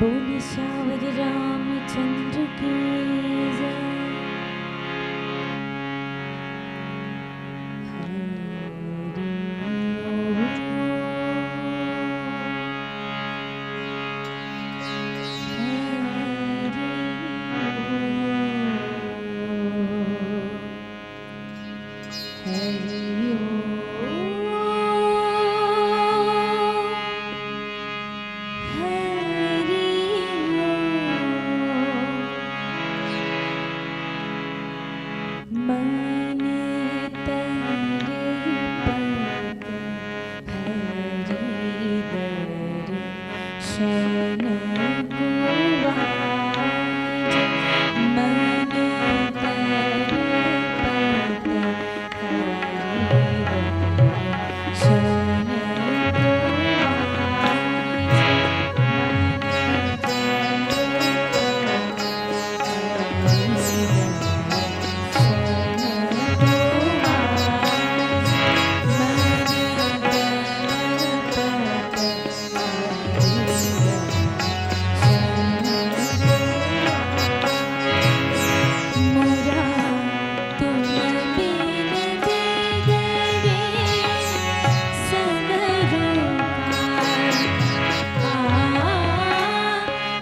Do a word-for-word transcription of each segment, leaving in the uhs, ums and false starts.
बोल सियावर रामचंद्र की जय। हरि ओम। हरि ओम। हरि ओम। हरि ओम। मन तन पत हरि दर्शन को आज। मन तन पत हरि दर्शन को आज।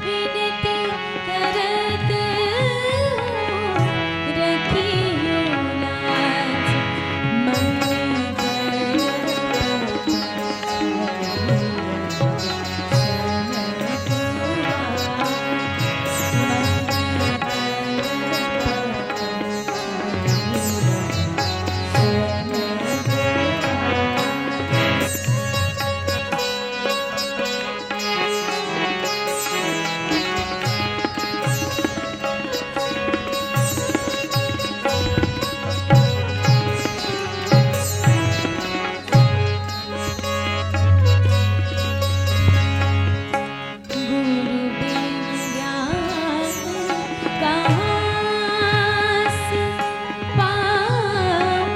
विनती करत हूँ, रखियो लाज। मन गुरु बिन ज्ञान कहाँ से पाऊं।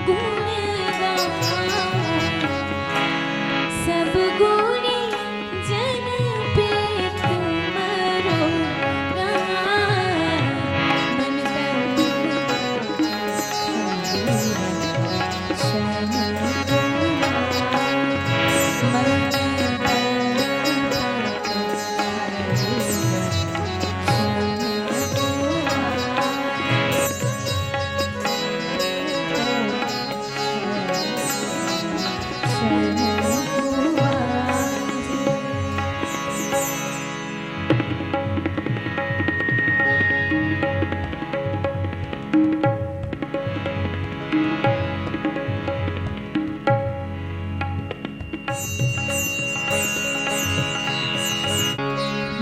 गुण गाऊं, सब गुणी जन पे तुम्हरो नाम। मन तन शरण तुम्हारा, मन तन शरण तुम्हारा।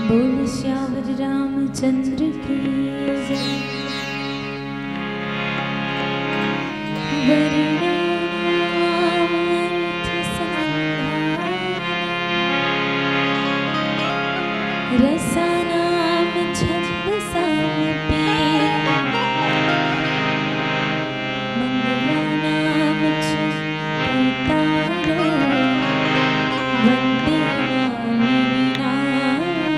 बोल सियावर रामचंद्र की जय। वरना नाम अर्थ संधान, रसा नाम छंद साम पीन। मंगला नाम छंद करतारो, वंदे मालिनी नायको।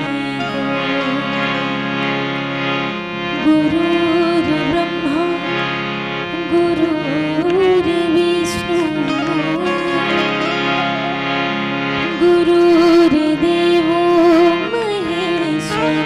गुरुर्ब्रह्मा गुरुर्विष्णु गुरुर्देवो महेश्वर।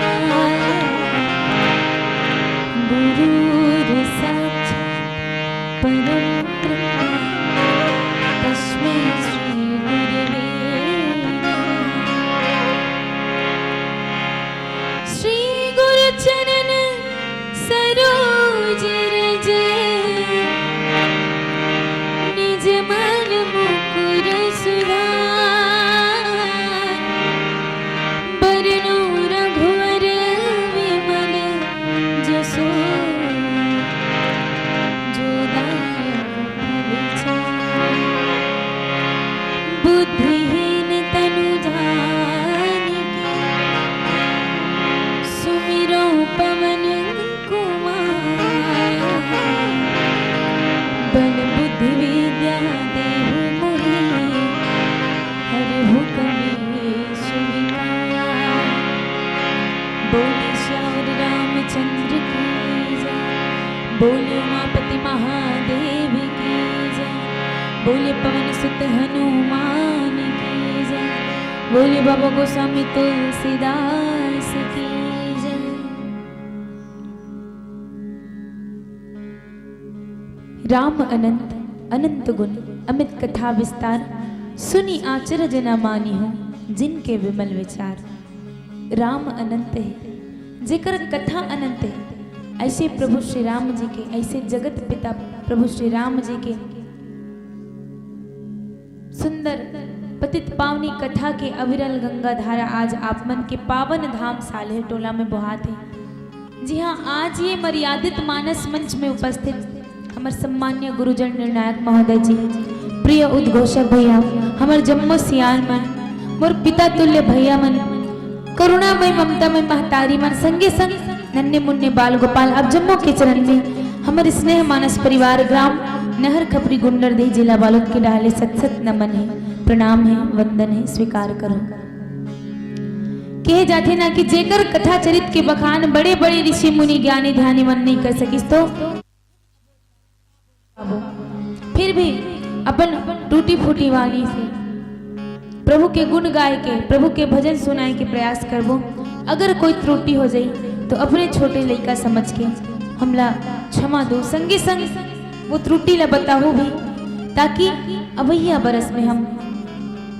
बोले पवन सुत हनुमान की जय। बोले बाबा गोस्वामी तुलसीदास की जय। राम अनंत अनंत गुण, अमित कथा विस्तार, सुनि आचरज न मानिहु जिनके विमल विचार। राम अनंत हे, जेकर कथा अनंत हे, ऐसे प्रभु श्री राम जी के, ऐसे जगत पिता प्रभु श्री राम जी के सुंदर पतित पावनी कथा के अविरल गंगा धारा आज आप मन के पावन धाम सालेह टोला में बोहात हे। जी हाँ, आज ये मर्यादित मानस मंच में उपस्थित हमर सम्मान्य गुरुजन निर्णायक महोदय जी, प्रिय उद्घोषक भैया, हमर जम्मो सियान मन, मोर पिता तुल्य भैया मन, करुणामय ममतामय महतारी मन, संगे संग नन्हे मुन्ने बाल गोपाल, आप जम्मो के चरण में हमर स्नेह मानस परिवार, ग्राम नहर खपरी गुंडरदेही, जिला बालोद के डहाले सत सत नमन हे, प्रणाम हे, वंदन हे, स्वीकार करो। कहे जाथे ना कि जेकर कथा चरित के बखान बड़े बड़े ऋषि मुनि ज्ञानी ध्यानी मन नहीं कर सकिस, तो फिर भी अपन टूटी फूटी वाणी से प्रभु के गुण गाय के, प्रभु के भजन सुनाए के प्रयास करबो। अगर कोई त्रुटि हो जाई तो अपने छोटे लइका समझ के हमला क्षमा दो, संगे संग वो त्रुटि ला बताहू भी, ताकि अवैया बरस में हम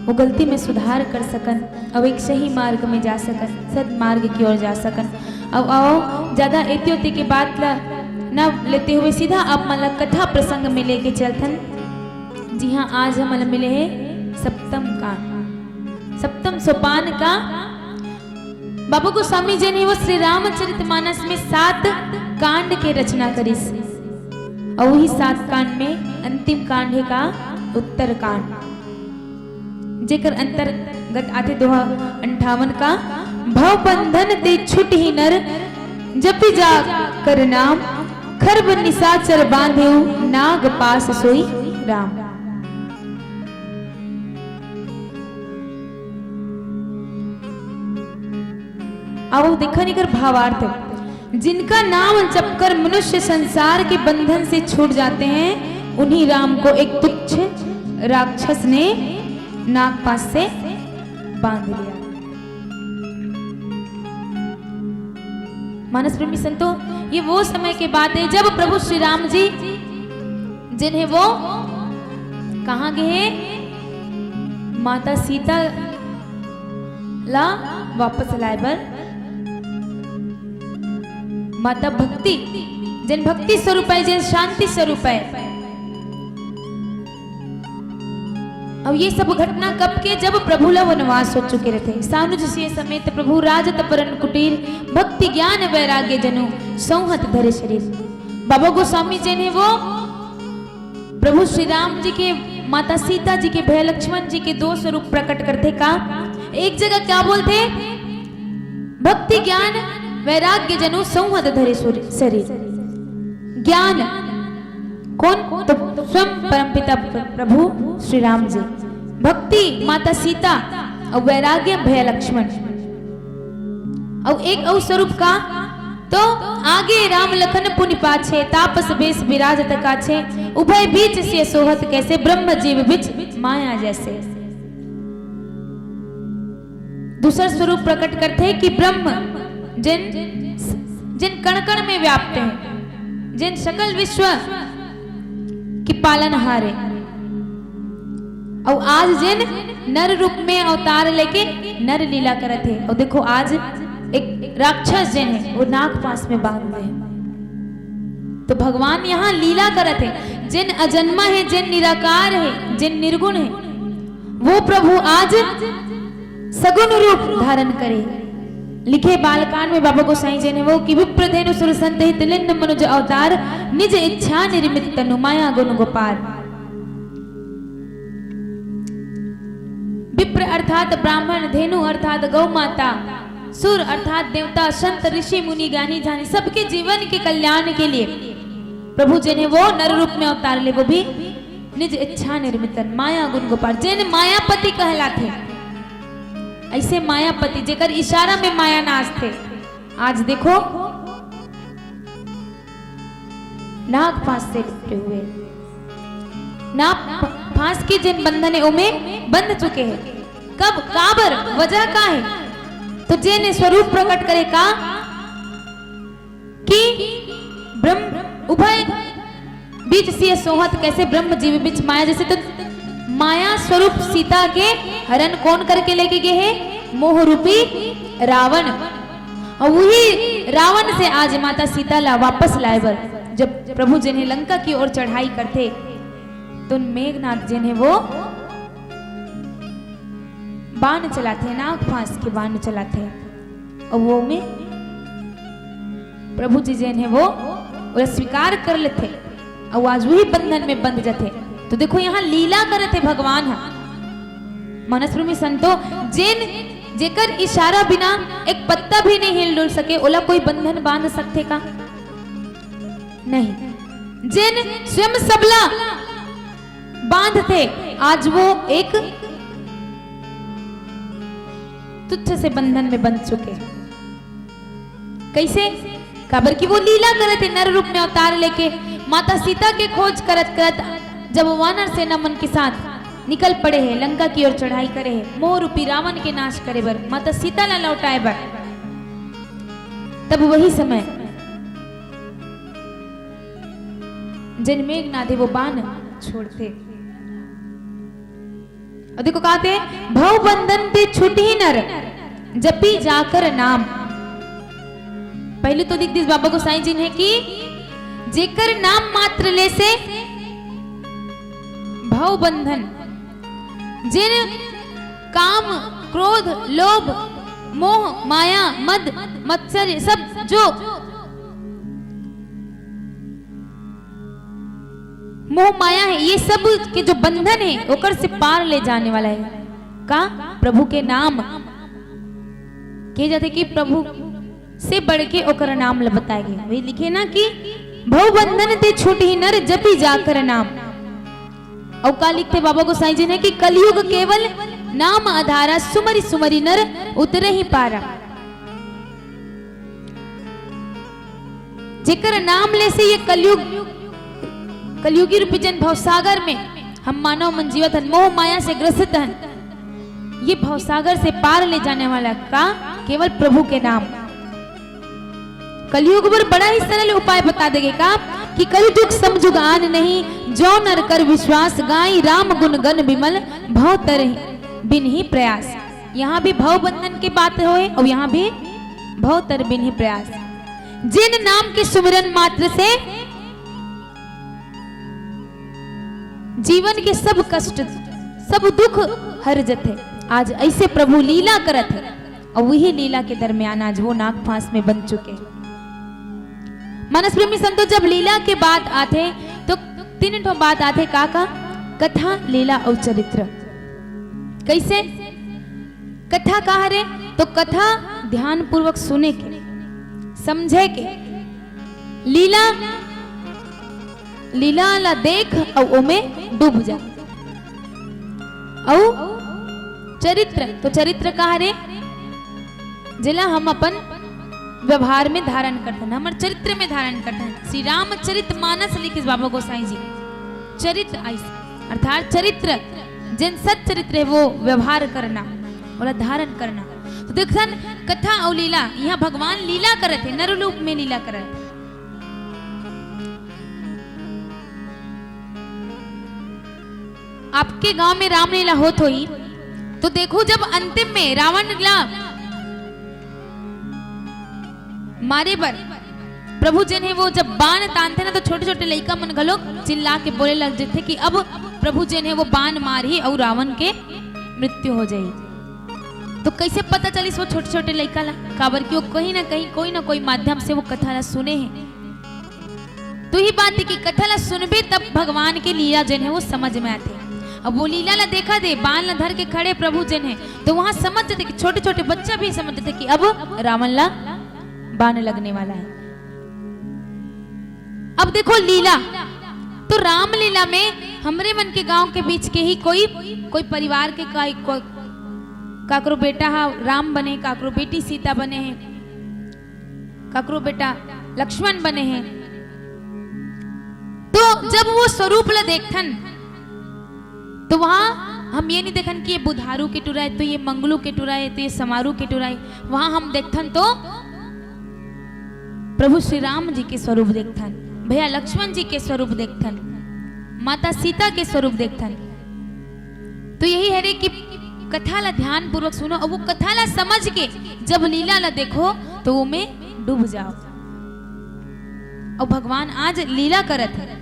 वो गलती में सुधार कर सकन, अउ एक सही मार्ग में जा सकन, सदमार्ग की ओर जा सकन। अब आओ, ज्यादा एती ओती के बात ला न लेते हुए सीधा आप मन ला कथा प्रसंग में लेके चलथन। जी हाँ, आज हमन ला मिले हे सप्तम कांड, सप्तम सोपान का। बाबा गोस्वामी जी ने वो श्री रामचरित मानस में सात कांड के रचना करिस, अउ वही सात कांड में अंतिम कांड हे का उत्तर कांड, जेकर अंतर्गत आथे दोहा अंठावन का, भव बंधन ते छुटहि नर, जपि जा कर नाम, खरब निसाचर बांधेउ, नाग पास सोई राम। अब देखन एकर भावार्थ, जिनका नाम जपकर मनुष्य संसार के बंधन से छूट जाते हैं, उन्हीं राम को एक तुच्छ राक्षस ने नागपाश से बांध लिया। मानस प्रेमी संतो, ये वो समय के बात है जब प्रभु श्री राम जी जिन्हें वो कहाँ गए हैं? माता सीता ला वापस लाए बर। माता भक्ति, जिन भक्ति स्वरूप है, जिन शांति स्वरूप है। अब ये सब घटना कब के? जब प्रभु ला वनवास हो चुके रहते। सानुज सिय समेत प्रभु राजत परन कुटीर, भक्ति ज्ञान वैराग्य जनु संहत धरे शरीर। बाबा गोस्वामी जी ने वो प्रभु श्री राम जी के, माता सीता जी के, भैया लक्ष्मण जी के दो स्वरूप प्रकट करथे का। एक जगह क्या बोलथे? भक्ति ज्ञान वैराग्य जनु संहत धरे सुर-, शरीर। ज्ञान कौन? तो स्वयं परमपिता प्र-, प्रभु श्री राम जी। भक्ति माता सीता अउ वैराग्य भैया लक्ष्मण। अउ एक अउ स्वरूप का तो आगे राम लखन पुनि पाछे, तापस बेस बिराजत काछे, उभय बीच सिय सोहत कैसे, ब्रह्म जीव बिच माया जैसे। दूसर स्वरूप प्रकट करथे कि ब्रह्म जिन, जिन कण कण में व्याप्त है, जिन सकल विश्व के पालनहार है, अउ आज जेन नर रूप में अवतार लेके नर लीला करत हे। अउ देखो, आज एक राक्षस जेन हे, वो नाग पास में बांध दे हे। तो भगवान यहाँ लीला करत हे। जेन अजन्मा हे, जेन निराकार हे, जेन निर्गुण हे, वो प्रभु आज सगुण रूप धारण करे। लिखे बालकांड में बाबा गोसाई जी ने वो कि विप्र धेनु सुर संत हित लिन्न मनुज अवतार, निज इच्छा निर्मित तनु माया गुण गोपार। विप्र अर्थात ब्राह्मण, धेनु अर्थात गौ माता, सुर अर्थात देवता, संत, ऋषि, मुनि, ज्ञानी, ध्यानी, सबके जीवन के कल्याण के लिए प्रभु जी ने वो नर रूप में अवतार ले, वो भी निज इच्छा निर्मितन, माया गुण गोपार, जेन मायापति कहलाथे। ऐसे मायापति जेकर इशारा में माया नाचथे। आज देखो, नाग पास से लिपटे हुए, नाग प-, फांस के जेन बंधन हे ओमे बंध चुके हे। कब, काबर, वजह का हे? तो जेन स्वरूप प्रकट करे का कि ब्रह्म उभय बीच सिय सोहत, कैसे ब्रह्म जीव बीच माया, जैसे तो माया स्वरूप सीता के हरण कौन करके लेके गए हे? मोह रूपी रावण। अउ उही रावण से आज माता सीता ला वापस लाए बर जब प्रभु जेन हे लंका की ओर चढ़ाई करथे, तो मेघनाथ जेन हे वो बाण चलाथे, नाग फांस के बाण चलाथे, अउ वो में प्रभु जी जेन हे वो ओला स्वीकार कर लेथे, अउ आज वही बंधन में बंध जाथे। तो देखो, यहाँ लीला करत हे भगवान ह। मानस प्रेमी संतो, जेन, जेकर इशारा बिना एक पत्ता भी नहीं हिल डुल सके, ओला कोई बंधन बांध सकथे का? नहीं। जेन स्वयं सबला बांधथे, आज वो एक तुच्छ से बंधन में बंध चुके। कैसे? काबर कि वो लीला करत हे, नर रूप में अवतार लेके माता सीता के खोज करत करत, जब वो वानर सेना मन के साथ निकल पड़े हे, लंका की ओर चढ़ाई करे हे, मोह रूपी रावण के नाश करे बर, माता सीता ला लौटाए बर, तब वही समय जेन मेघनाथ हे वो बाण छोड़थे। अउ देखो का कथे, "भव बंधन ते छुटही नर, जपी जाकर नाम।" पहले तो लिख दिस बाबा गोसाई जी ने कि जेकर नाम मात्र ले से भव बंधन, जेन काम, क्रोध, लोभ, मोह, माया, मद, मत्सर्य, सब जो मोह माया हे, ये सब के जो बंधन हे, ओकर से पार ले जाने वाला हे। का? प्रभु के नाम। कहे जाथे कि प्रभु से बढ़ के ओकर नाम ल बताए गे। वही लिखे ना कि "भव बंधन ते छूटही नर, जपी जाकर नाम।" अउ का लिखथे बाबा गोसाई जी ने कि "कलयुग केवल नाम आधारा, सुमरि सुमरि नर उतरहि पारा।" जेकर नाम ले से ये कलयुग, कलयुगी रूपी जन भवसागर में हम मानव मन जीवत हन, मोह माया से ग्रसित हन, ये भवसागर से पार ले जाने वाला का? केवल प्रभु के नाम। कलयुग बर बड़ा ही सरल उपाय बता देगे का कि "कलि जुग सम जुग आन नहीं, जो नर कर विश्वास, गाई राम गुण गन बिमल, भव तर बिन ही प्रयास।" यहाँ भी भव बंधन के बात होए अउ यहाँ भी भव तर बिन ही प्रयास। जेन नाम के सुमिरन मात्र से जीवन के सब कष्ट, सब दुख हर जथे। आज ऐसे प्रभु लीला करत हे, अउ वही लीला के दरमियान आज वो नाग फांस में बंध चुके हे। मानस प्रेमी संतो, जब लीला के बात आथे, तो तीन ठो बात आथे, का का? कथा, लीला अउ चरित्र। कैसे? कथा का हरे? तो कथा ध्यानपूर्वक सुने के, समझे के। लीला, लीला ला देख अउ ओमे डूब जा। अउ चरित्र, तो चरित्र का हरे? जेला हम अपन व्यवहार में धारण करथन, हमर चरित्र में धारण करथन। श्री रामचरित मानस लिखिस बाबा गोसाई जी। चरित्र आइस, अर्थात चरित्र, जेन सच्चरित्र हे, वो व्यवहार करना, ओला धारण करना। तो देखथन, कथा अउ लीला, यहाँ भगवान लीला करत हे, नर रूप में लीला करत हे। आपके गांव में रामलीला होत होही, तो देखो, जब अंतिम में रावण ला मारे बर प्रभु जेन हे वो जब बाण तानथे ना, तो छोटे-छोटे लइका मन घलो चिल्ला के बोले लग जथे कि अब प्रभु जेन हे वो बाण मारही अउ रावण के मृत्यु हो जाही। तो कैसे पता चलिस वो छोटे-छोटे लइका ला? काबर कि वो कहीं ना कहीं, कोई ना कोई माध्यम से वो कथा ला सुने हे। तो ही बात हे कि कथा ला सुनबे, तब भगवान के लीला जेन हे वो समझ में आथे। अब वो लीला ला देखा दे, बाण ला धर के खड़े प्रभु जेन हे, तो वहां समझ जाथे कि छोटे-छोटे बच्चा भी समझ जाथे कि अब रावण ला बाण लगने वाला हे। अब देखो लीला, तो रामलीला में हमरे मन के गांव के बीच के ही कोई, कोई परिवार के का-, को-, काकरो बेटा हा राम बने, काकरो बेटी सीता बने हे, काकरो बेटा लक्ष्मण बने हे। तो जब वो स्वरूप ला देखथन, तो वहां हम ये नहीं देखन कि ये बुधारू के टुरा हे, तो ये मंगलू के टुरा हे, तो ये समारू के टुरा हे। वहां हम देखथन तो प्रभु श्री राम जी के स्वरूप देखथन, भैया लक्ष्मण जी के स्वरूप देखथन, माता सीता के स्वरूप देखथन। तो यही हरे कि कथा ला ध्यान पूर्वक सुनो और वो कथा ला समझ के जब लीला ला देखो तो वो में डूब जाओ। और भगवान आज लीला करत हे,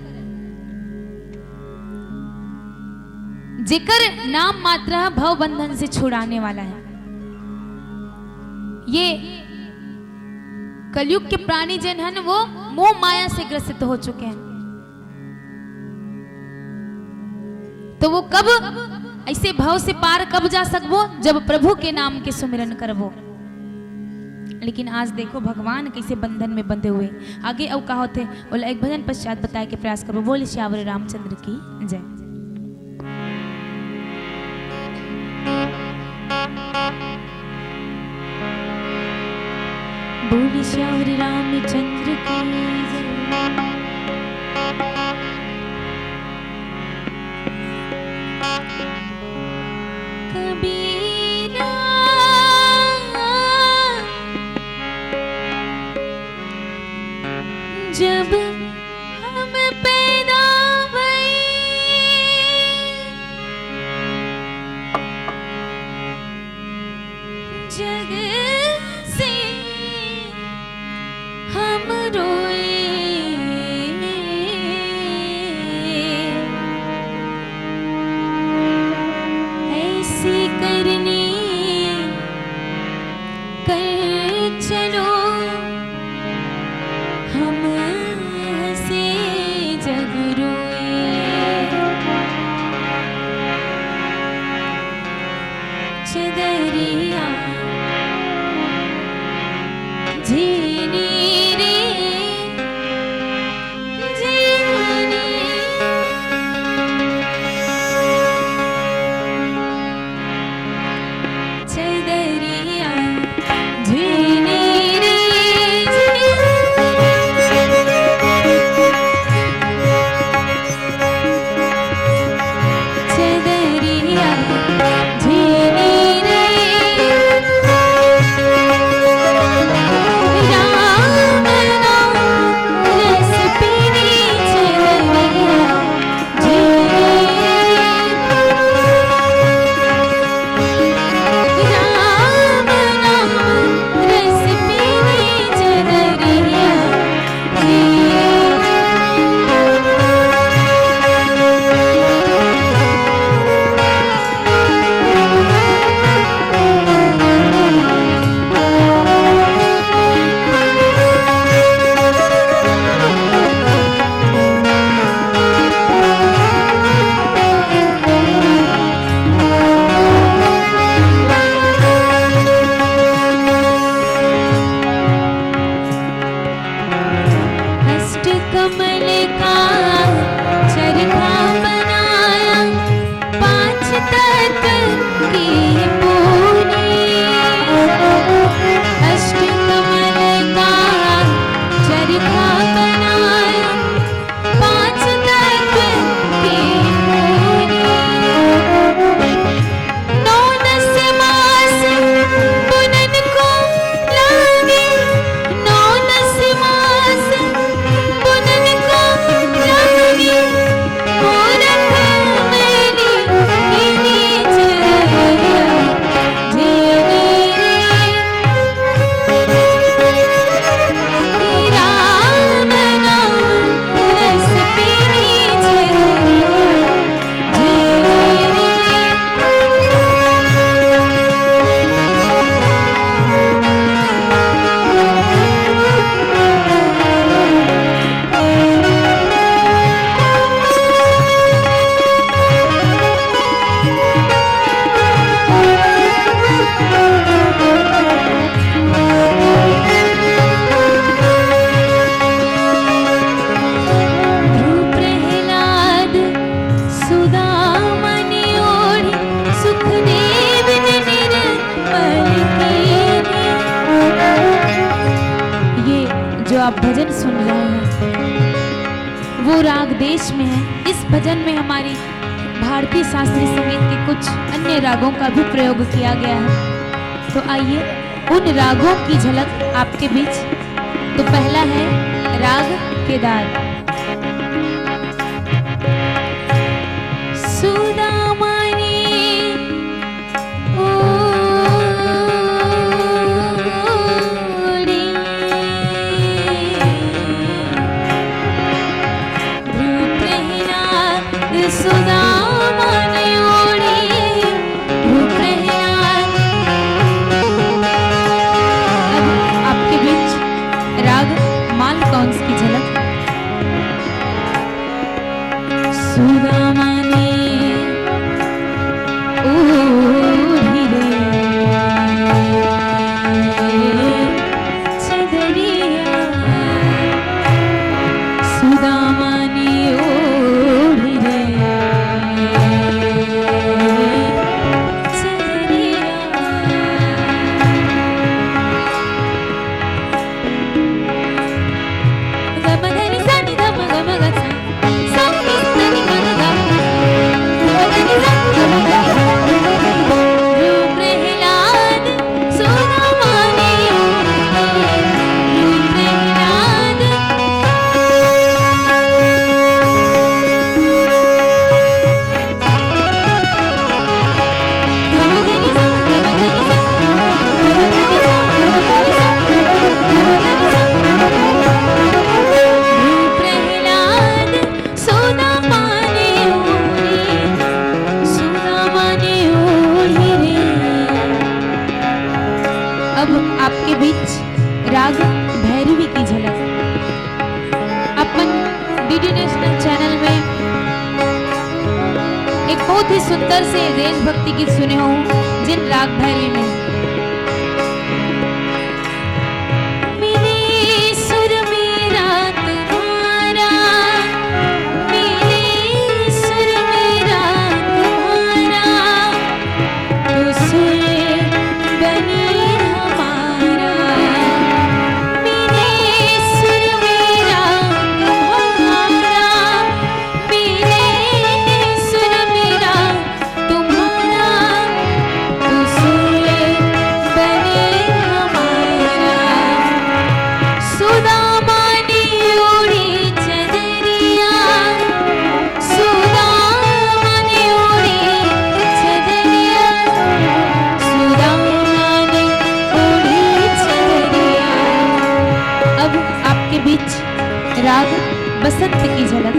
जेकर नाम मात्र भव बंधन से छुड़ाने वाला हे। ये कलयुग के प्राणी जन हन, वो मोह माया से ग्रसित हो चुके हैं। तो वो कब ऐसे भव से पार कब जा सकबो? जब प्रभु के नाम के सुमिरन करबो। लेकिन आज देखो भगवान कैसे बंधन में बंधे हुए। आगे अउ का होथे, ओला एक भजन पश्चात बताए के प्रयास करबो। बोल सियावर रामचंद्र की जय। बोल सियावर रामचंद्र की जय। कबीरा, जब हम पैदा भई, जग से हम रोए। ऐसी करनी कर चलो, हम हंसे जग रोए। चदरिया झीनी रे, झीनी। चदरिया झीनी रे, झीनी। चदरिया झीनी रे, राम नाम रस पीनी। चदरिया झीनी रे, राम नाम रस पीनी। चदरिया अष्ट कमल का चरखा बनाया, पांच तत्व की पूरी। अष्ट कमल का चरखा बनाया, पांच तत्व की पूरी। नौ नस मास पुनन को लागे, नौ नस मास पुनन को लागे, मूरख मैंने कीनी चदरिया झीनी रे। राम नाम रस पीनी चदरिया ध्रुव प्रहलाद सुदामनि ओढ़ि सुखदेव निरमल कीन्हि। ये जो आप भजन सुन रहे हैं, वो राग देश में है। इस भजन में हमारी भारतीय शास्त्रीय संगीत के कुछ अन्य रागों का भी प्रयोग किया गया है। तो आइए, उन रागों की झलक आपके बीच। तो पहला है राग केदार। सुदामा ने ओढ़ी। भ्रू प्रहलाद सुदामा ने ओढ़ी। भ्रू प्रहलाद। अब आपके बीच राग मालकौंस की झलक। सुदामा ने ओढ़ी रे चदरिया, सुदामा ने ओढ़ी रे चदरिया। अब आपके बीच राग भैरवी की झलक। अपन डीडी नेशनल चैनल में एक बहुत ही सुंदर से देशभक्ति गीत सुने हो, जिन राग भैरवी में। अब आपके बीच राग बसंत की झलक।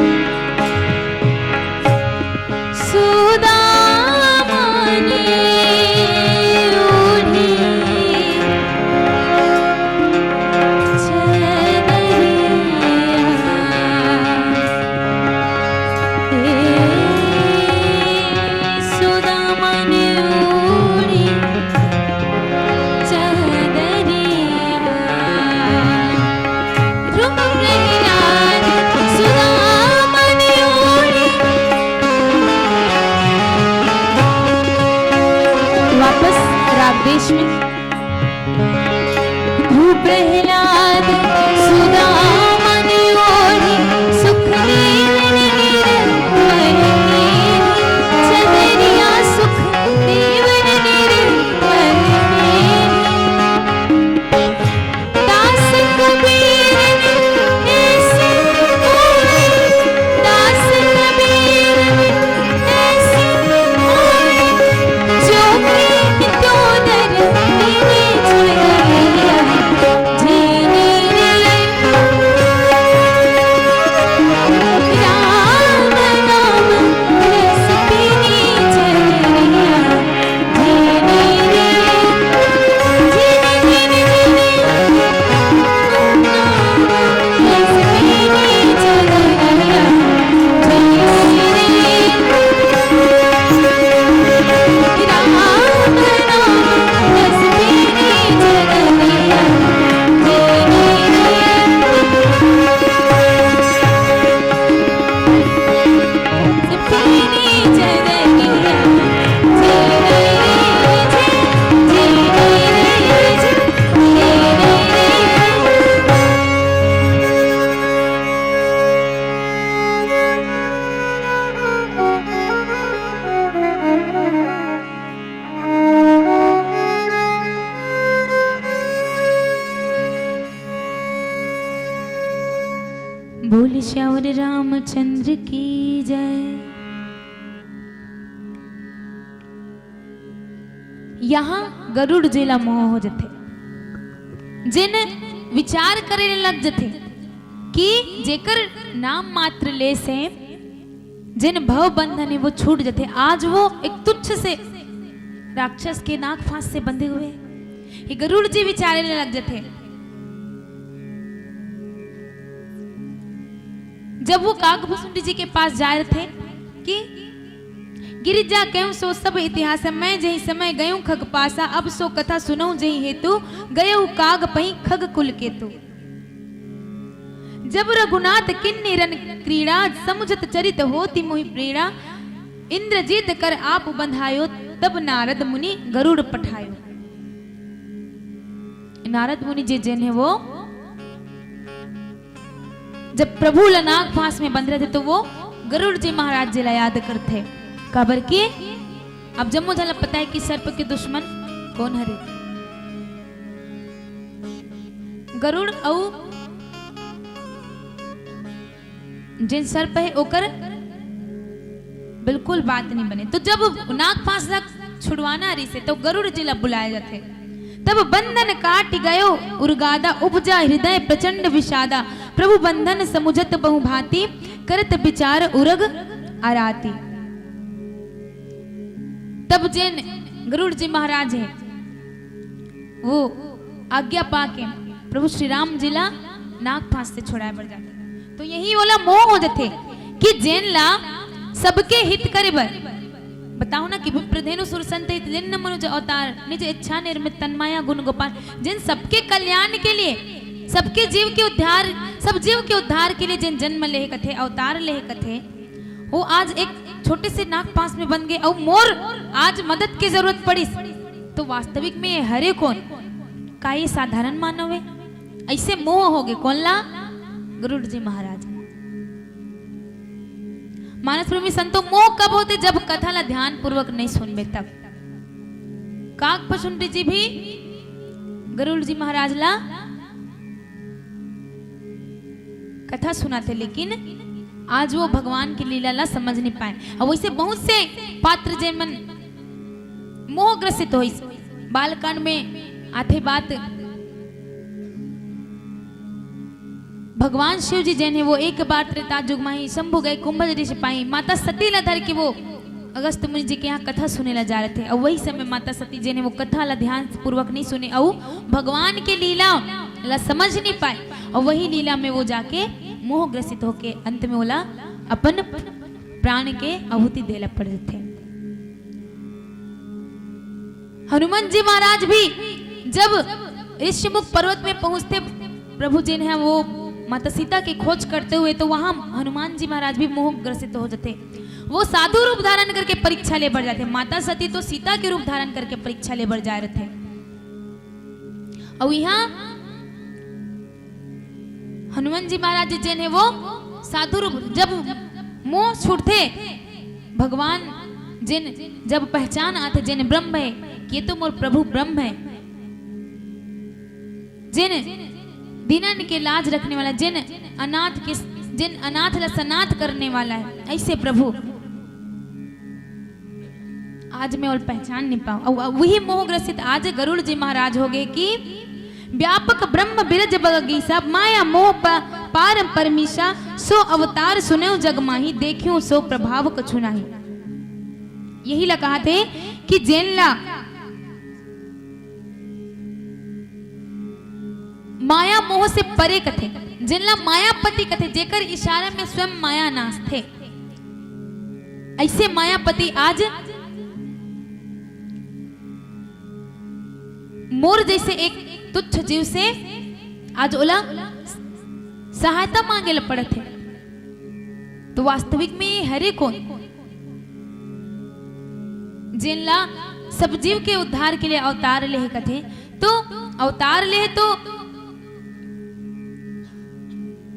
वापस राग देश में। भ्रू प्रह्लाद सुदामा ने ओढ़ी, सुखदेव ने निरंबर केरी, चदरिया सुखदेव ने निरंबर केरी। दास कबीर ने ऐसी ओढ़ी, दास कबीर ने ऐसी ओढ़ी, जो प्रीत तो दर मेरे छुड़ैया। जी बोल सियावर रामचंद्र की जय। यहाँ गरुड़ जी ला मोह हो जथे, जेन विचार करे ले लग जथे कि जेकर नाम मात्र ले से जेन भव बंधन हे वो छूट जथे। आज वो एक तुच्छ से राक्षस के नाग फांस से बंधे हुए हे। ये गरुड़ जी विचारे ले लग जथे। जब वो काग भुसुंडी जी के पास जाय रथे कि गिरिजा कहूं सो सब इतिहास, मैं जही समय गयूं खग पासा, अब सो कथा सुनऊं जही हेतु, गयऊ काग पही खग कुल केतु। जब रघुनाथ किन्नी रन क्रीड़ा, समुझत चरित होती मोहि प्रेरणा, इंद्रजीत कर आप बंधायो, तब नारद मुनि गरुड़ पठायो। नारद मुनि जी जेन हे वो जब प्रभु ल नाग फांस में बंध रहे थे तो वो गरुड़ जी महाराज जी ला याद करथे। काबर कि अब जम्मो झन ला पता हे कि सर्प के दुश्मन कोन हरे। गरुड़ अउ जेन सर्प हे ओकर बिल्कुल बात नहीं बने। तो जब नाग फांस ला छुड़वाना रिसे तो गरुड़ जी ला बुलाया जाथे। तब बंधन काटि गयो उरगादा, उपजा हृदय प्रचंड विषादा। प्रभु बंधन समुझत बहु भांति, करत विचार उरग अराती। तब जेन गरुड़ जी महाराज हे वो आज्ञा पाके प्रभु श्री राम जी ला नाग फांस से छुड़ाए बर जाथे। तो यही ओला मोह हो जथे कि जेन ला सबके हित करे बर, बताओ ना कि विप्रधेनु सुरसंत हित दीन मनुज अवतार, निज इच्छा निर्मित तन माया गुण गोपाल, जेन सबके कल्याण के लिए, सबके जीव के उद्धार, सब जीव के उद्धार के लिए जेन जन्म लेहे कथे, अवतार लेहे कथे, वो आज एक छोटे से नाग फांस में बंध गे अउ मोर आज मदद के जरूरत पड़िस, तो वास्तविक में ये हरे कोन? का ये साधारण मानव हे? अइसे मोह हो गे कोन ला? गरुड़ जी महाराज। मानस प्रेमी संतो, मोह कब होथे? जब कथा ला ध्यान पूर्वक नहीं सुनबे तब। काग भुसुंडी जी भी गरुड़ जी महाराज ला कथा सुनाथे, लेकिन आज वो भगवान के लीला ला समझ नहीं पाए। अउ वइसे बहुत से पात्र जेमन मोहग्रसित होइस। बालकांड में आथे बात, भगवान शिव जी जेन हे वो एक बार त्रेता जुग माही, शंभु गए कुंभ ऋषि पाही, माता सती ला धर के वो अगस्त मुनि जी के यहाँ कथा सुने ला जा रहे थे। अउ वही समय माता सती जेन हे वो कथा ला ध्यान पूर्वक नहीं सुने अउ भगवान के लीला ला समझ नहीं पाए। अउ वही लीला में वो जाके मोह ग्रसित होके अंत में ओला अपन प्राण के आहुति देला पड़ जथे। हनुमान जी महाराज भी जब ऋषिमुख पर्वत में पहुंचते, प्रभु जी ने वो माता सीता की खोज करते हुए, तो वहां हनुमान जी महाराज भी मोह ग्रसित हो जाते। वो साधु रूप धारण करके परीक्षा ले बर जाते, माता सती तो सीता के रूप धारण करके परीक्षा ले बर जा रहे थे। अउ यहाँ हनुमान जी महाराज जी जेन हे वो साधु रूप, जब मोह छूटथे, भगवान जेन जब पहचान आथे, जेन ब्रह्म हे, कि ये तो मोर प्रभु ब्रह्म हे, जेन दीनन के लाज रखने वाला, जेन अनाथ के, जेन अनाथ ला सनाथ करने वाला हे, अइसे प्रभु आज मैं ओला पहचान नहीं पाऊं। अउ वही मोह ग्रसित आज गरुड़ जी महाराज हो गए कि व्यापक ब्रह्म बिरज बगीसा, माया मोह प-, पार परमीसा, सो अवतार सुनेउ जग माही, देखियो सो प्रभाव कछु नाही। यही ला कहाथे कि जेन ला माया मोह से परे कथे, जेन ला मायापति कथे, जेकर इशारा में स्वयं माया नाचथे, अइसे मायापति आज मोर जइसे एक तुच्छ जीव से आज ओला सहायता मांगे ला पड़त हे। तो वास्तविक में ये हरे कोन? जेन ला सब जीव के उद्धार के लिए अवतार लेहे कथे, तो अवतार लेहे तो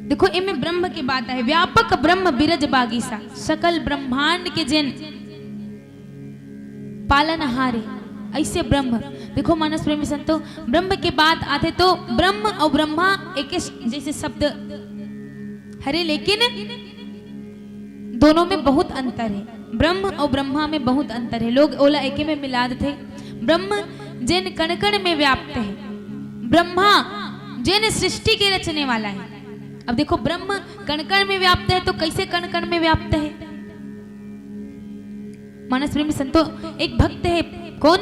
देखो, एमे ब्रह्म के बात हे, व्यापक ब्रह्म बिरज बागीसा, सकल ब्रह्मांड के जेन पालनहार हे, अइसे ब्रह्म। देखो मानस प्रेमी संतो, ब्रह्म के बात आथे तो ब्रह्म अउ ब्रह्मा एक जइसे शब्द हरे, लेकिन दोनों में बहुत अंतर हे। ब्रह्म अउ ब्रह्मा में बहुत अंतर हे। लोग ओला एके में मिला देथे। ब्रह्म जेन कण-कण में व्याप्त हे, ब्रह्मा जेन सृष्टि के रचने वाला हे। अब देखो, ब्रह्म कण-कण में व्याप्त हे, तो कइसे कण-कण में व्याप्त हे? मानस प्रेमी संतो, एक भक्त हे, कोन?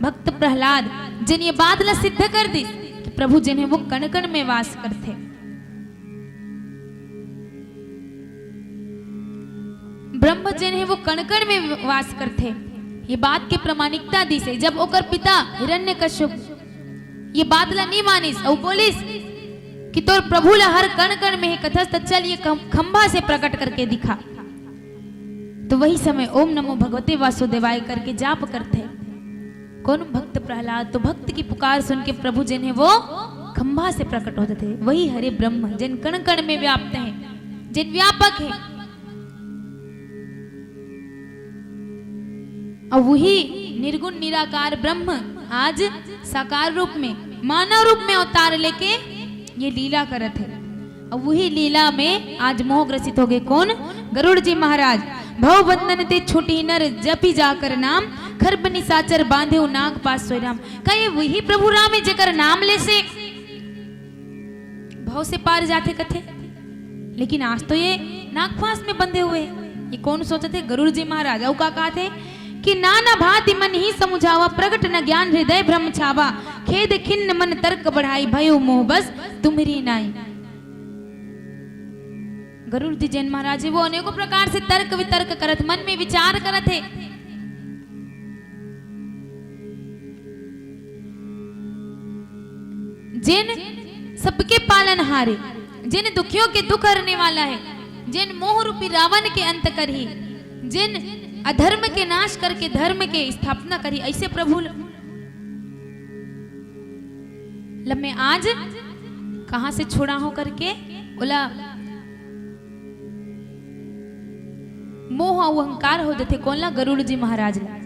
भक्त प्रहलाद, जेन ये बात ला सिद्ध कर दिस कि प्रभु जेन हे वो कण-कण में वास करथे। ब्रह्म जेन हे वो कण-कण में वास करथे। ये बात के प्रामाणिकता दिस हे। जब ओकर पिता हिरण्यकश्यप ये बात ला नी मानिस अउ बोलिस कि तोर प्रभु ला हर कण-कण में हे कथस, त चल ये खं-, खंभा से प्रकट करके दिखा। तो वही समय ओम नमो भगवते वासुदेवाय करके जाप करथे। कोन? भक्त प्रहलाद। तो भक्त की पुकार सुन के प्रभु जेन हे वो खंभा से प्रकट हो जाथे। वही हरे ब्रह्म जेन कण-कण में व्याप्त हे, जेन व्यापक हे। अउ वही निर्गुण निराकार ब्रह्म आज साकार रूप में, मानव रूप में अवतार लेके ये लीला करत हे। अउ वही लीला में आज मोह ग्रसित हो गे कोन? गरुड़ जी महाराज। भव बंधन ते छूटी नर जपि जाकर नाम, खर्ब निशाचर बांधे नाग पास सोई राम। का ये वही प्रभु राम हे जेकर नाम ले से भव से पार जाथे कथे? लेकिन आज तो ये नागफांस में बंधे हुए हे। ये कोन सोचत हे? गरुड़ जी महाराज। अउ का कहत हे कि नाना भांति मन ही समुझावा, प्रगट न ज्ञान हृदय भ्रम छावा, खेद खिन्न मन तर्क बढ़ाई, भयो मोह बस तुम्हरी नाई। गरुड़ जी जेन महाराज हे वो अनेकों प्रकार से तर्क वितर्क करत, मन में विचार करत हे। जेन सबके पालनहार हे, जेन दुखियों के दुख हरने वाला हे, जेन मोह रूपी रावण के अंत करही, जेन अधर्म के नाश करके धर्म के स्थापना करही, अइसे प्रभु ल-, ल मैं आज कहाँ से छुड़ाहूं करके ओला मोह अउ अहंकार हो जथे। कोन ला? गरुड़ जी महाराज ला।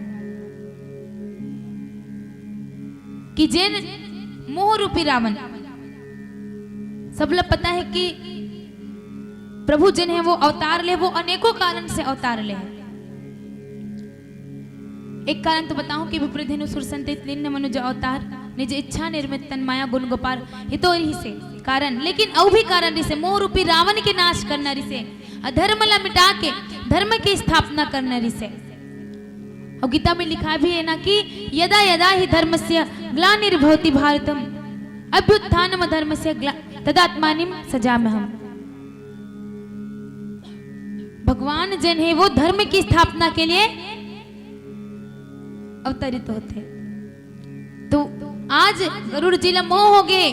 कि जेन मोह रूपी रावण, सब ला पता हे कि प्रभु जेन हे वो अवतार ले, वो अनेकों कारण से अवतार ले हे। एक कारण तो बताहूं कि विप्र धेनु सुर संतति दीन्ह मनुज अवतार, निज इच्छा निर्मित तन माया गुण गोपार, ये तो रहिसे कारण, लेकिन अउ भी कारण रहिसे, मोह रूपी रावण के नाश करना रहिसे, अधर्म ला मिटा के धर्म के स्थापना करना रहिसे। अउ गीता में लिखा भी हे ना कि यदा यदा ही धर्मस्य ग्लानिर्भवति भारतम, अभ्युत्थानम धर्मस्य ग्ला-, तदात्मानिम सजाम्यहम। भगवान जेन हे वो धर्म की स्थापना के लिए अवतरित होथे। तो आज गरुड़ जी ला मोह हो गे,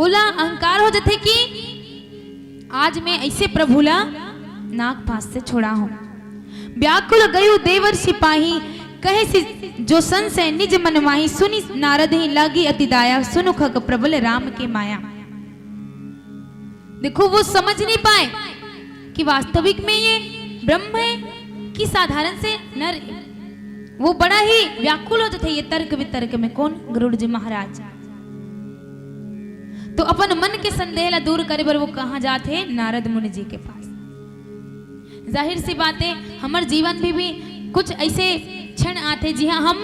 ओला अहंकार हो जथे कि आज मैं अइसे प्रभु ला नागपाश से छुड़ाहूं। व्याकुल गयो देवर सिपाही, कहे सि जो संशय निज मन माही। सुनि नारद ही लागी अति दाया, सुनु खग प्रबल राम के माया। देखो, वो समझ नहीं पाए कि वास्तविक में ये ब्रह्म है कि साधारण से नर है। वो बड़ा ही व्याकुल हो जाते ये तर्क वितर्क में। कोन? गरुड़ जी महाराज। तो अपन मन के संदेह ला दूर करे बर वो कहाँ जात हे? नारद मुनि जी के पास। जाहिर सी बात है, हमर जीवन में भी कुछ ऐसे क्षण आथे जिहाँ हम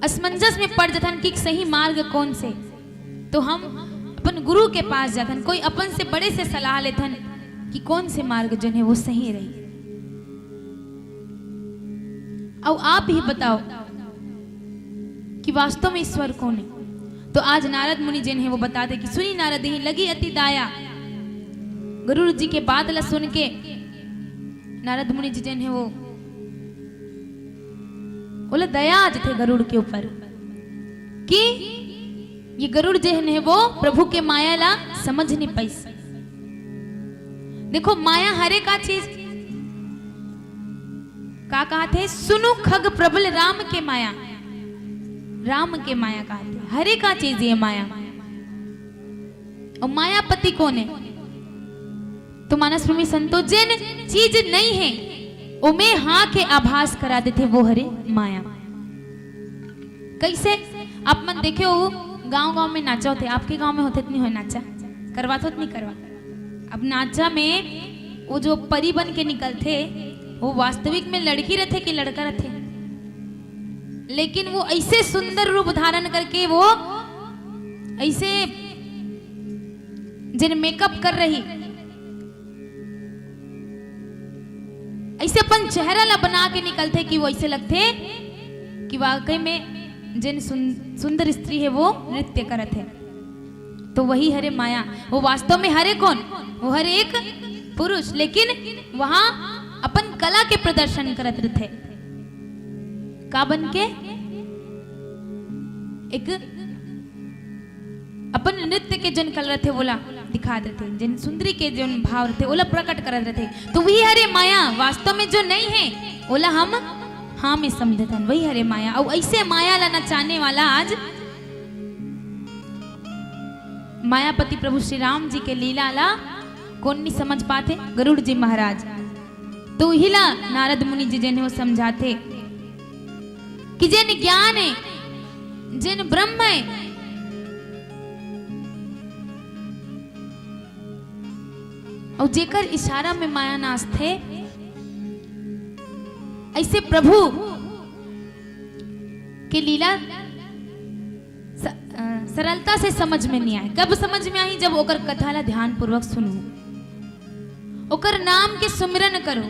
असमंजस में पड़ जथन कि सही मार्ग कौन से। तो हम अपन गुरु के पास जाथन, कोई अपन से बड़े से सलाह लेथन कि कौन से मार्ग जोन है वो सही रही। अब आप ही बताओ कि वास्तव में ईश्वर कौन है। तो आज नारद मुनि जेन है वो बता दे कि सुनी नारद ही लगी अति दाया। गरुड़ जी के बात ला सुन के नारद मुनि जी जेन है वो, ओला दया आ जथे गरुड़ के ऊपर कि ये गरुड़ जेन है वो प्रभु के माया ला समझ नहीं पाइस। देखो, माया हरे का चीज, का कहा थे? सुनु खग प्रबल राम के माया, राम के माया कहा थे। हरे का चीज ये माया। और मायापति कौन है? तो मानस प्रेमी संतो, जेन चीज नहीं है, ओमे हाँ के आभास करा देथे, वो हरे माया। कैसे? आप मन देखे हो, गांव-गांव में नाचा होथे, आपके गांव में होथे त नहीं होय नाचा? करवाथो त नहीं करवा। अब नाचा में वो जो परी बन के निकलथे, वो वास्तविक में लड़की रथे कि लड़का रथे? लेकिन वो ऐसे सुंदर रूप धारण करके, वो ऐसे जेन मेकअप कर रही, ऐसे अपन चेहरा ला बना के निकलथे कि वो ऐसे लगथे कि वाकई में जेन सुन-, सुंदर स्त्री है, वो नृत्य करत है। तो वही हरे माया। वो वास्तव में हरे कोन? वो हरे एक पुरुष, लेकिन वहां अपन कला के प्रदर्शन करत रथे। का बन के? एक अपन नृत्य के जन कला रथे, ओला दिखात रथे, जन सुंदरी के जन भाव रथे, ओला प्रकट करत रथे। तो वही हरे माया, वास्तव में जो नहीं है, ओला हम हाँ में समझत हन, वही हरे माया। अउ ऐसे माया ला नचाने वाला आज मायापति प्रभु श्री राम जी के लीला ला कोन नहीं समझ पाथे? गरुड़ जी महाराज। तो उही ला नारद मुनि जी जेन हे वो समझाथे कि जेन ज्ञान है, जेन ब्रह्म है, अउ जेकर इशारा में माया नाचथे, ऐसे प्रभु के लीला स-, अ, सरलता से समझ में नहीं आए। कब समझ में आही? जब ओकर कथा ला ध्यानपूर्वक सुनहू, ओकर नाम के सुमिरन करो।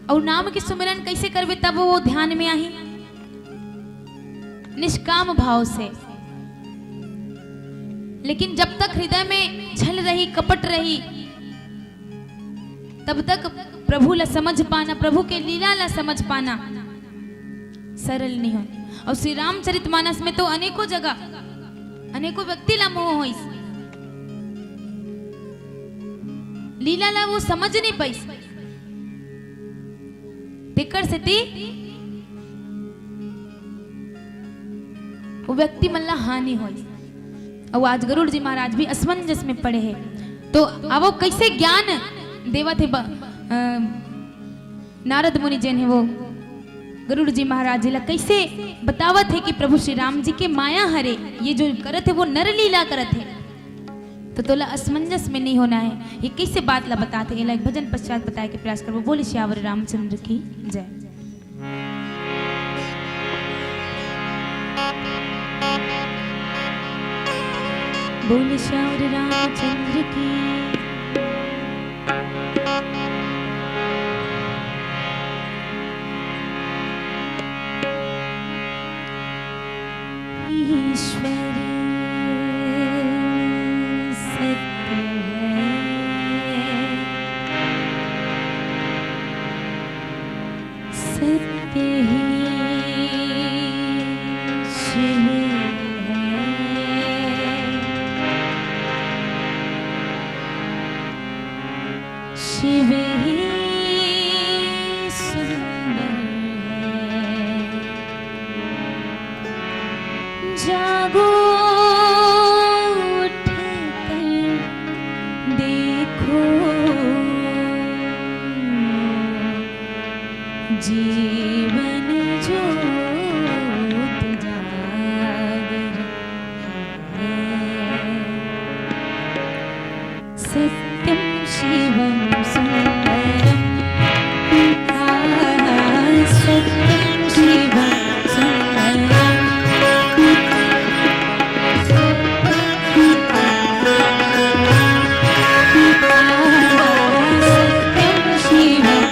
अउ नाम के सुमिरन कैसे करबे, तब वो ध्यान में आही? निष्काम भाव से। लेकिन जब तक हृदय में छल रही, कपट रही, तब तक प्रभु ला समझ पाना, प्रभु के लीला ला समझ पाना सरल नहीं हो। अउ श्री रामचरित मानस में तो अनेकों जगह, अनेकों व्यक्ति ला मोह होइस, लीला ला वो समझ नहीं पाइस। तेकर सेती वो व्यक्ति मन ला हानि होइस। अउ आज गरुड़ जी महाराज भी असमंजस में पड़े हे। तो अब वो कैसे ज्ञान देवत हे ब-, अ, नारद मुनि जेन हे, वो गरुड़ जी महाराज जी ला कैसे बतावत हे कि प्रभु श्री राम जी के माया हरे, ये जो करत हे वो नर लीला करत हे। तो तोला असमंजस में नहीं होना है, ये कैसे बात ला बतात हे, एला एक भजन पश्चात बताए के प्रयास करबो। बोले सियावर रामचंद्र की जय। बोले सियावर रामचंद्र की। ईश्वर सत्य है, सत्य ही शिव है, शिव ही सुंदर है। जागो, उठ कर देखो, जीवन ज्योत जागर है। सत्यं शिवं सुंदरम्। आ, सत्यं शिवं सुंदरम्। आ, सत्यं शिवं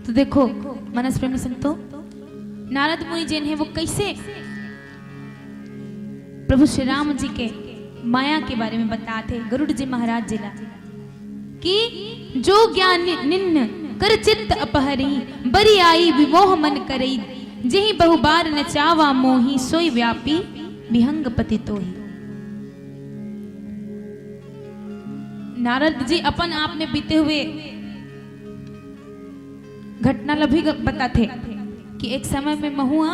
तो देखो, मानस प्रेमी संतो, नारद मुनि जेन हे, वो कैसे प्रभु श्री राम जी के माया के बारे में बताथे गरुड़ जी महाराज जी ला, कि जो ज्ञान निन्न कर चित्त अपहरी, बरि आई विमोह मन करई, जेहि बहु बार नचावा मोही, सोई व्यापी विहंग पति तोही। नारद जी अपन आप में बीते हुए घटना ला भी बताथे कि एक समय में महूं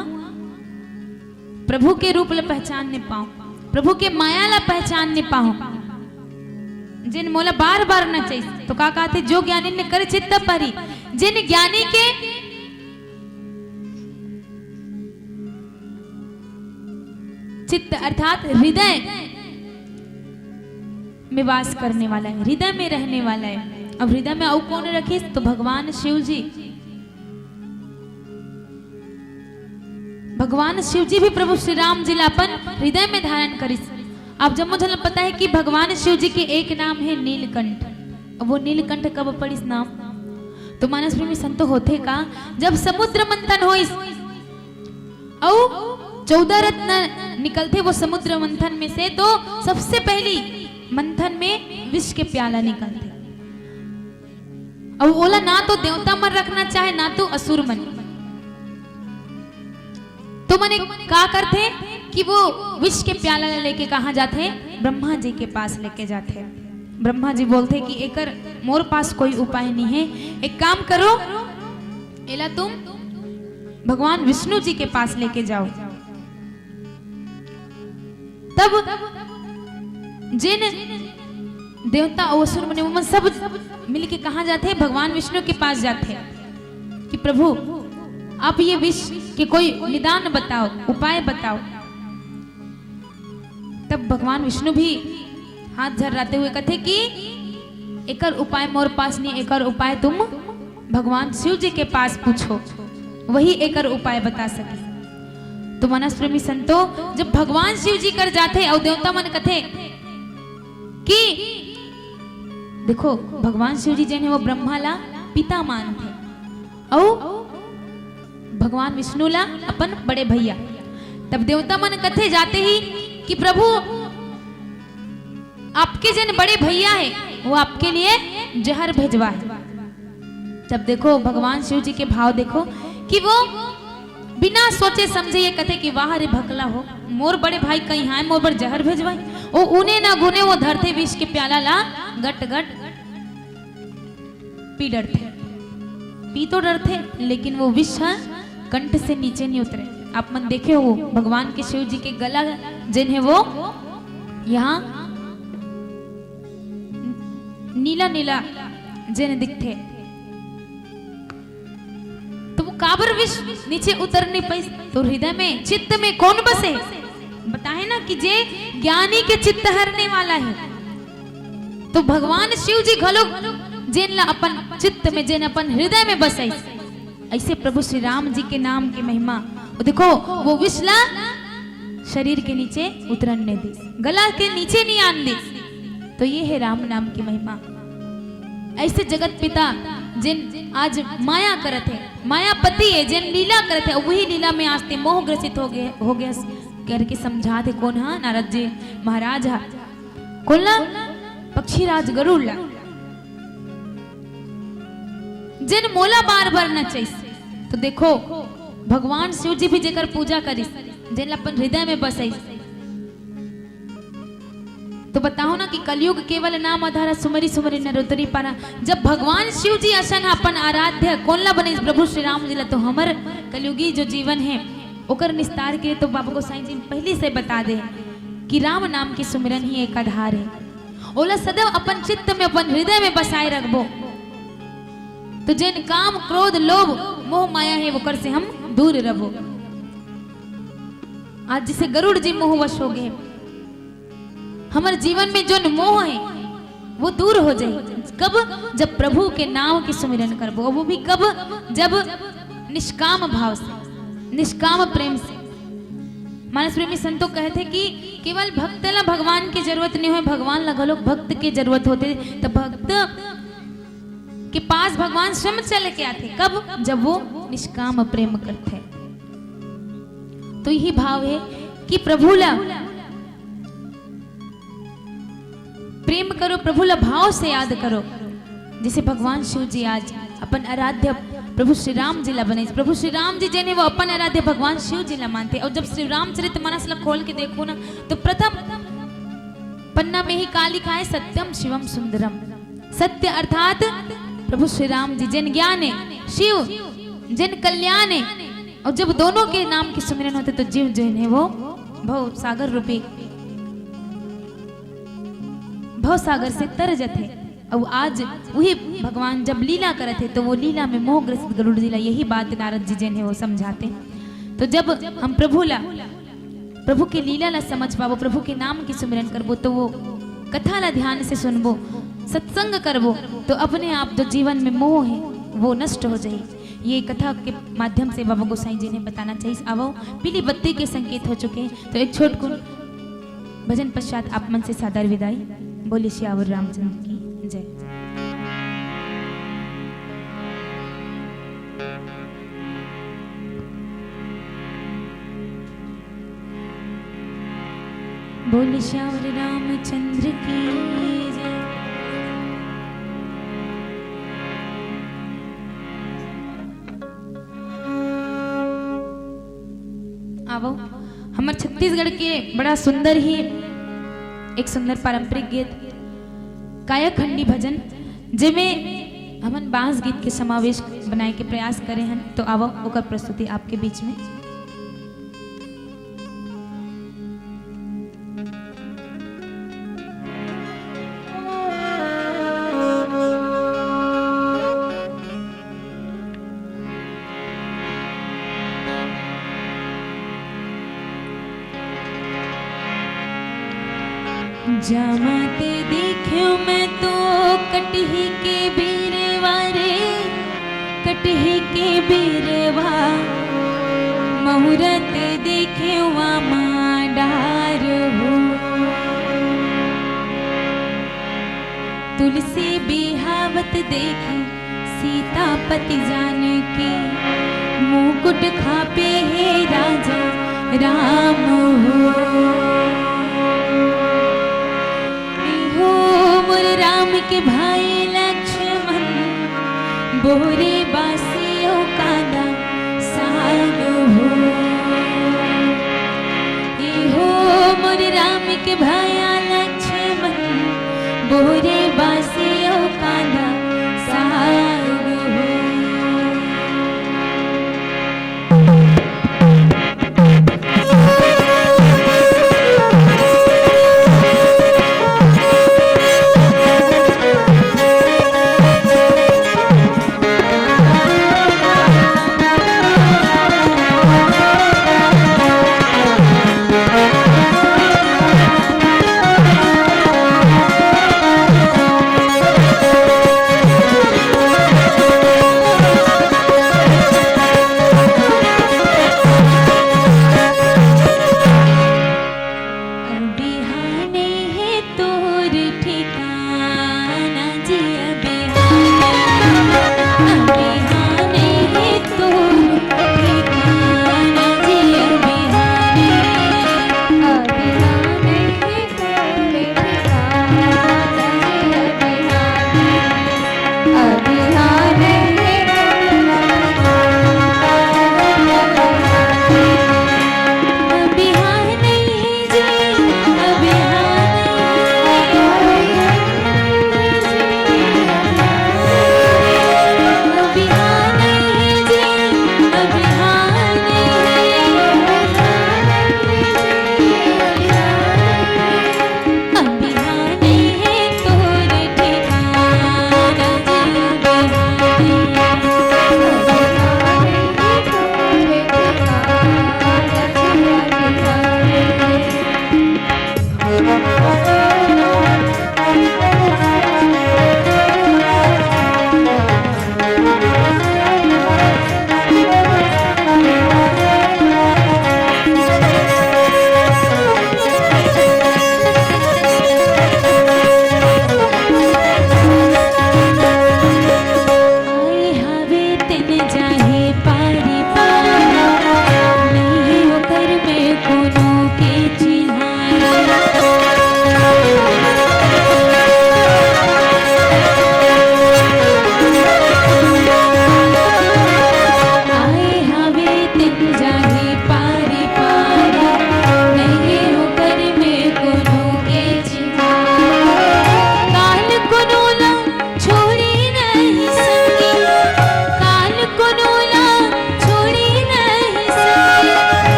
प्रभु के रूप ला पहचान नहीं पाऊं, प्रभु के माया ला पहचान नहीं पाऊं। जेन मोला बार बार नचाइस, तो का कहथे, जो ज्ञानी ने कर चित्त परी, जेन ज्ञानी के चित्त अर्थात हृदय में वास करने वाला है, हृदय में रहने वाला है। अब हृदय में अउ कौन रखिस, तो भगवान शिव जी। भगवान शिव जी भी प्रभु श्री राम जी ला अपन हृदय में धारण करिस। अब जम्मो झन ला पता है कि भगवान शिव जी के एक नाम है नीलकंठ। अब वो नीलकंठ कब पड़िस नाम? तो मानस प्रेमी संतो, होथे का, जब समुद्र मंथन होइस अउ चौदह रत्न निकलथे वो समुद्र मंथन में से, तो सबसे पहली मंथन में विष के प्याला निकलथे। अउ ओला ना तो देवता मन रखना चाहे, ना तो असुर मन। तो मन का करथे कि वो विष के प्याला ला लेके कहाँ जाथे? ब्रह्मा जी के पास लेके जाथे। ब्रह्मा जी बोलथे कि एकर मोर पास कोई उपाय नहीं है, एक काम करो, एला तुम भगवान विष्णु जी के पास लेके जाओ। तब जेन देवता अउ असुर मन, वो मन सब मिलके कहाँ जाथे? भगवान विष्णु के पास जाथे कि प्रभु, आप ये विष के कोई निदान बताओ, उपाय बताओ। तब भगवान विष्णु भी हाथ झर्राते हुए कथे कि एकर उपाय मोर पास नहीं, एकर उपाय तुम भगवान शिव जी के पास पूछो, वही एकर उपाय बता सके। तो मानस प्रेमी संतो, जब भगवान शिव जी कर जाथे अउ देवता मन कथे कि देखो, भगवान शिव जी जेन हे वो ब्रह्मा ला पिता मानथे अउ भगवान विष्णु ला अपन बड़े भैया। तब देवता मन कथे जाते ही कि प्रभु, आपके जेन बड़े भैया है, वो आपके लिए जहर भेजवा है। तब देखो भगवान शिव जी के भाव देखो कि वो बिना सोचे समझे ये कथे कि वाह रे भकला हो, मोर बड़े भाई कहीं हाय, मोर बर जहर भेजवाई। ओ उने ना गुने वो धरथे विष के प्याला ला, गट गट पी डरथे, पी तो डरथे, लेकिन वो विष ह कंठ से नीचे नहीं उतरे। आप मन देखे हो भगवान के शिव जी के गला जेन हे वो यहाँ नीला नीला जेन दिखथे। तो वो काबर विष नीचे उतर नहीं पाइस? तो हृदय में, चित्त में कौन बसे? बताए ना कि जे ज्ञानी के चित्त हरने वाला है। तो भगवान शिव जी घलो जेन ला अपन चित्त में, जेन अपन हृदय में बसाइस, ऐसे प्रभु श्री राम जी के नाम के महिमा। वो देखो, वो विष ला शरीर के नीचे उतरन नहीं दिस, गला के नीचे नहीं आन दिस। तो ये है राम नाम की महिमा। ऐसे जगत पिता जेन आज माया करत है, मायापति है, जेन लीला करत है, वही लीला में आज ते मोह ग्रसित हो गए, हो गए करके समझाथे। कौन हा? नारद जी महाराज हा। कौन ला? पक्षीराज गरुड़ ला। जेन मोला बार बार नचाइस। तो देखो, भगवान शिव जी भी जेकर पूजा करिस, जेन ला अपन हृदय में बसाइस। तो बताओ ना कि कलयुग केवल नाम आधारा, सुमरि सुमरि नर उतरी पारा। जब भगवान शिव जी असन अपन आराध्य कौन ला बने, प्रभु श्री राम जी ला, तो हमर कलयुगी जो जीवन है ओकर निस्तार के लिए तो बाबा गोसाई जी पहले से बता दे कि राम नाम के सुमिरन ही एक आधार है। ओला सदैव अपन चित्त में, अपन हृदय में बसाए रखबो, तो जेन काम, क्रोध, लोभ, मोह, माया है, ओकर से हम दूर रहबो। आज जैसे गरुड़ जी मोहवश हो गए, हमर जीवन में जोन मोह है वो दूर हो जाए। कब? जब प्रभु के नाम के सुमिरन करबो, वो भी कब? जब निष्काम भाव से, निष्काम प्रेम से। मानस प्रेमी संतो कहते कि केवल भक्त ला भगवान के जरूरत नहीं होय, भगवान ला घलोक भक्त के जरूरत होथे। तो भक्त के पास भगवान स्वयं चल के आथे। कब? जब वो निष्काम प्रेम करथे। तो यही भाव हे कि प्रभु ला प्रेम करो, प्रभु ला भाव से याद करो। जैसे भगवान शिव जी आज अपन आराध्य प्रभु श्री राम जी ला बने, प्रभु श्री राम जी जेन हे वो अपन आराध्य भगवान शिव जी ला मानथे। अउ जब श्री रामचरित मानस ला खोल के देखो ना, तो प्रथम पन्ना में ही का लिखा हे? सत्यम शिवम सुंदरम। सत्य अर्थात प्रभु श्री राम जी, जेन ज्ञान हे, शिव जेन कल्याण हे। अउ जब दोनों के नाम के सुमिरन होथे, तो जीव जेन हे वो भव सागर रूपी भव सागर से तर जथे। अउ आज वही भगवान जब लीला करत हे, तो वो लीला में मोहग्रसित गरुड़ जी ला यही बात नारद जी जेन हे वो समझाथे। तो जब हम प्रभु ला, प्रभु के लीला ला समझ पाबो, प्रभु के नाम के सुमिरन करबो, तो वो कथा ला ध्यान से सुनबो, सत्संग करबो, तो अपने आप जो जीवन में मोह हे, वो नष्ट हो जाही। ये कथा के माध्यम से बाबा गोसाई जी ने बताना चाहिए। आवो, पीली बत्ती के संकेत हो चुके हैं, तो एक छोटकुन भजन पश्चात आप मन से सादर विदाई। बोलिए सियावर रामचंद्र की जय। बोल सियावर रामचंद्र की जय। आवो, हमर छत्तीसगढ़ के बड़ा सुंदर ही एक सुंदर पारंपरिक गीत, कायाखंडी भजन, जेमे हमन बांस गीत के समावेश बनाए के प्रयास करे हन। तो आवो, ओकर प्रस्तुति आपके बीच में। जामा ते देख्यो मैं तो कटही के बीरवा रे, कटही के बीरवा, महुरत देख्यो आमा डार हो। तुलसी बिहावत देखी सीतापति जानकी, मुकुट खापे हे राजा राम हो। हो मोर राम के भाई लक्ष्मण, बोरे बासी ओ कांदा साग हो। ए हो मोर राम के भाया लक्ष्मण, बोरे बासी ओ कांदा साग हो।